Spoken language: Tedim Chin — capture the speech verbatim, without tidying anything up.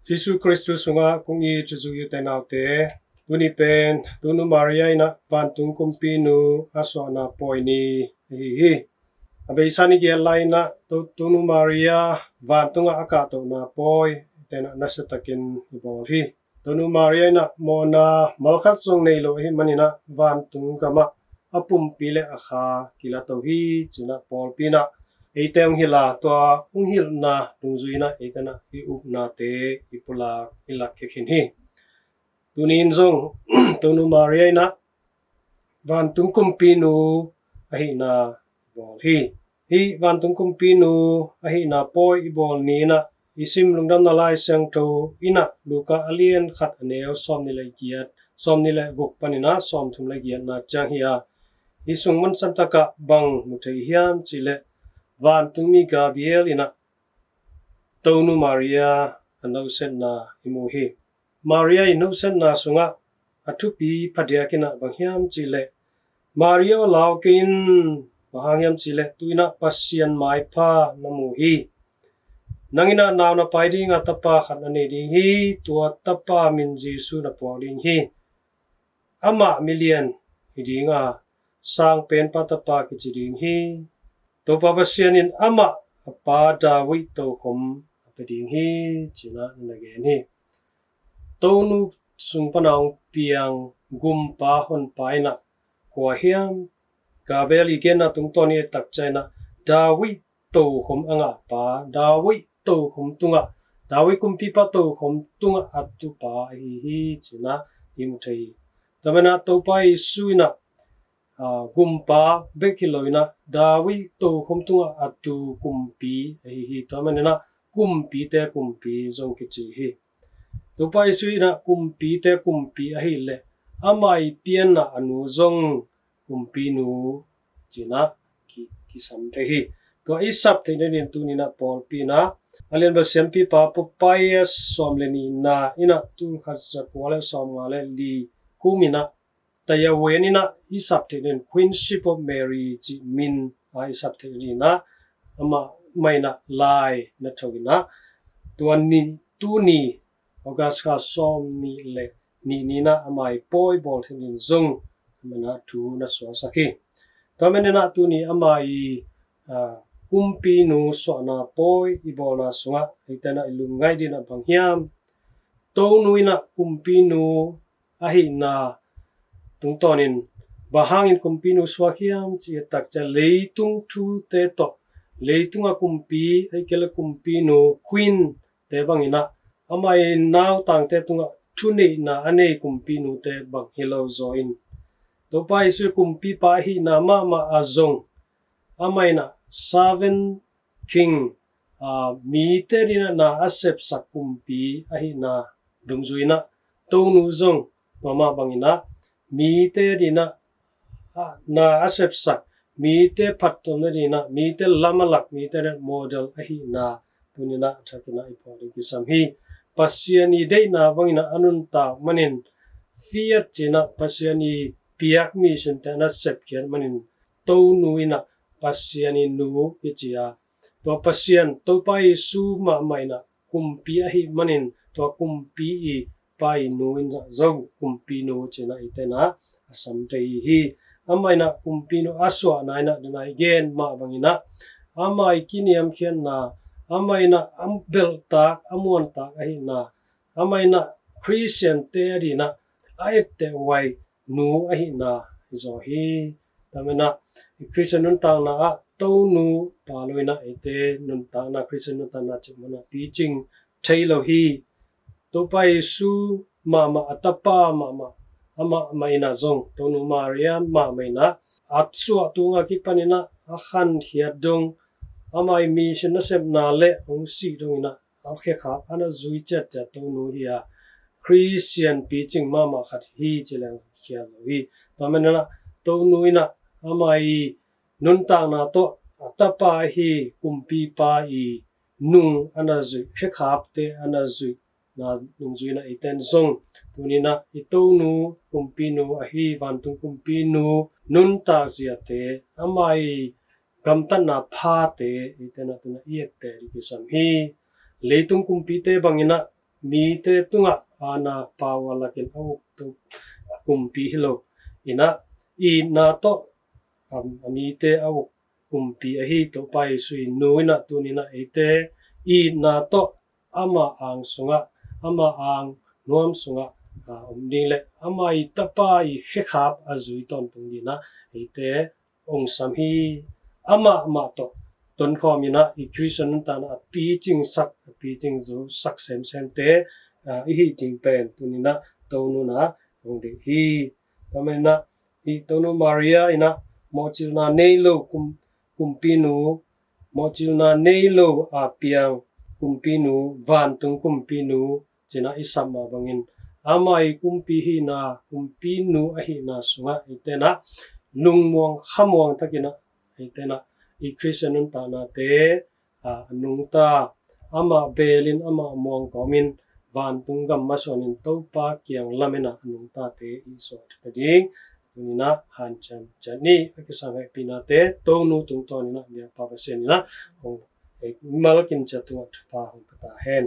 Jesu Kristu sungah kong it Jesuh u te naute, tuni pen Tonu Maria in ah vantung kumpinu a suahna pawi ni ahi hi. A beisa ni giat lai in ah To- Tonu Maria vantungah a kahtohna pawi i ten ah nasiatakin i bawl hi. Tonu Maria in ah mawhna malkhat zong nei lo ahih manin ah vantung gamah a pumpi le a kha kilato hi, ci-in ah pawlpi in ah eite hong hilh a, tua hong hilhna dungzui in ah eite in ah i upnate i pulak i lakkhe khin hi. Tuni in zong Tonu Maria in ah vantung kumpinu ahihna bawl hi. Hih vantung kumpinu ahihna pawi i bawl ni in ah i sim Lungdamna Lai Siangtho in ah Luka a lian khat a neu sawmnih le giat, sawmnih le guk panin ah sawmthum le giatna ciang hi a, hih sung mansan takah bang mu thei hiam cih leh vantungmi Gabriel in ah Tonu Maria a nosetna i mu hi. Maria i nosetna sungah a thupi phadiak in ah bang hiam cih leh, Maria aw, lau kei in, bang hang hiam cih leh tu in ah Pasian maipha na mu hi. Nang in ah nau na pai ding a, tapa khat na nei ding hi. Tua tapa min Jesuh na phuak ding hi. Amah milian hi ding a, Sangpenpa tapa kici ding hi. Topa Pasian in amah a pa David tokhom a pia ding hi, ci-in ah na gen hi. Tonu sung pan a hong piang gumpa honpa in ah kua hiam? Gabriel i genna tungtawn i et tak ciang in ah David tokhom a ngahpa, David tokhom tungah, David kumpipa tokhom tungah a tupa ahi hi, ci-in ah i mu thei hi. Tua manin ah Topa Jesuh in ah, aa, gumpa bek hi lo in ah David tokhom tungah a tu kumpi ahi hi. Tua manin ah kumpite kumpi zong kici hi. Topa Jesuh in ah kumpite kumpi ahih leh ama i pianna a nu zong kumpinu ci-in ah ki- kisam thei hi. Tua i sap theih nadingin tuni in ah pawlpi in ah a lianbel siampipa Pope Pius sawm le nihna in ah tul khat za kua le sawmnga le li kum in ah Taiwan in ah i sap theih nadingin Queenship of Mary cih min a i sap theih nadingin ah amah, amah in ah lai na tho in ah tua ni, tuni August kha sawmnih le nih ni in ah ama i pawi bawl theih nadingin zong amah in ah thu na suaksak hi. Tua manin ah tuni ama i, aa, kumpinu suahna pawi i bawlna sungah eite in ah i lungngaih ding in ah bang hiam? Tonu in ah kumpinu ahihna tungtawnin bang hangin kumpinu suak hiam cih i et tak ciang leitung thute tawh, leitung a kumpi, ahih kei leh kumpinu, queen te bangin ah ama i nautangte tungah thuneihna a nei kumpinute bang hi lo zaw in, Topa Jesuh kumpipa ahihna mahmah a zong amah in ah servant king, aa, mite adingin ah na a sepsak kumpi ahihna dungzui in ah Tonu zong tua mah bangin ah mite adingin ah, aa, na a sepsak, mite phattuamna dingin ah, mite lam a lak, mite adingin ah model ahihna tuni in ah a thakin ah i phuak ding kisam hi. Pasian i deihna bangin ah a nuntak manin, fiat ci-in ah Pasian i piak misinte a na sepkhiat manin Tonu in ah Pasian i nu kici a, tua Pasian Topa Jesuh mahmah in ah kumpi ahih manin tua kumpi i pa i nu in ah zong kumpinu ci-in ah eite in ah a sam thei hi. Amah in ah kumpinu a suahna in ah, den a i gen mah bangin ah ama i kiniamkhiatna, amah in ah a belhtak, a muantak ahihna, amah in ah Khristiante adingin ah a etteh huai nu ahihna hi zaw hi. Tua manin ah i Khristian nuntakna ah Tonu pha lo in ah eite nuntakna, Khristian nuntakna cih mah in ah picing thei lo hi. Topa Jesuh mahmah, a tapa mahmah, amah mah in ah zong, Tonu Maria mahmah in ah a suah tung a kipan in ah a khankhiat dong, ama i mission nasepna leh hong sih dong in ah a khekhap a na zui ciatciat Tonu hi a, Khristian picing mahmah khat hi ci leng khial lo hi. Tua manin ah Tonu in ah ama i nuntakna tawh a tapa ahi kumpipa i nung a na zuih, khekhapte a na zuihna dungzui in ah eite in zong tuni in ah i Tonu, kumpinu ahi, vantung kumpinu nuntak ziate, ama i gamtatna phate eite in ah tuni in ah i etteh ding kisam hi. Leitung kumpite bangin ah mite tungah aana pau a lakin a uk Topa kumpi hi lo inah, itna tawh, um, a mite a uk kumpi ahi Topa Jesu i nu inah tuninah eite itna tawh ama ang sungah, ama ang nuam sungah, a, om ding le ama i tapa i khekhap a zui tawntung dinah eite ong sam hi. Amah mah tawh tonkhawm inah i Khristian nuntakna a picingsak, a picing zosak semsemte, a, i hih ding pen tuninah Tonu inah ong deih hi. Tua maninah i Tonu Maria inah mawhcilna nei lo kum, kumpinu, mawhcilna nei lo a piang kumpinu, vantung kumpinu cinah i sam mah bangin ama i kumpi hihna, kumpinu ahihna sungah eite inah lungmuang khamuang takinah eite inah i Khristian nuntaknate, a, a nungta, amah belin amah muang kawmin vantung gam masuanin Topa kiang laminah a nungtate i suah nading tuninah hanciam ciat ni. A kisam hehpihnate Tonu tungtawninah biakpa Pasian inah hong, eh, malkim ciat tungah thupha hong pia ta hen.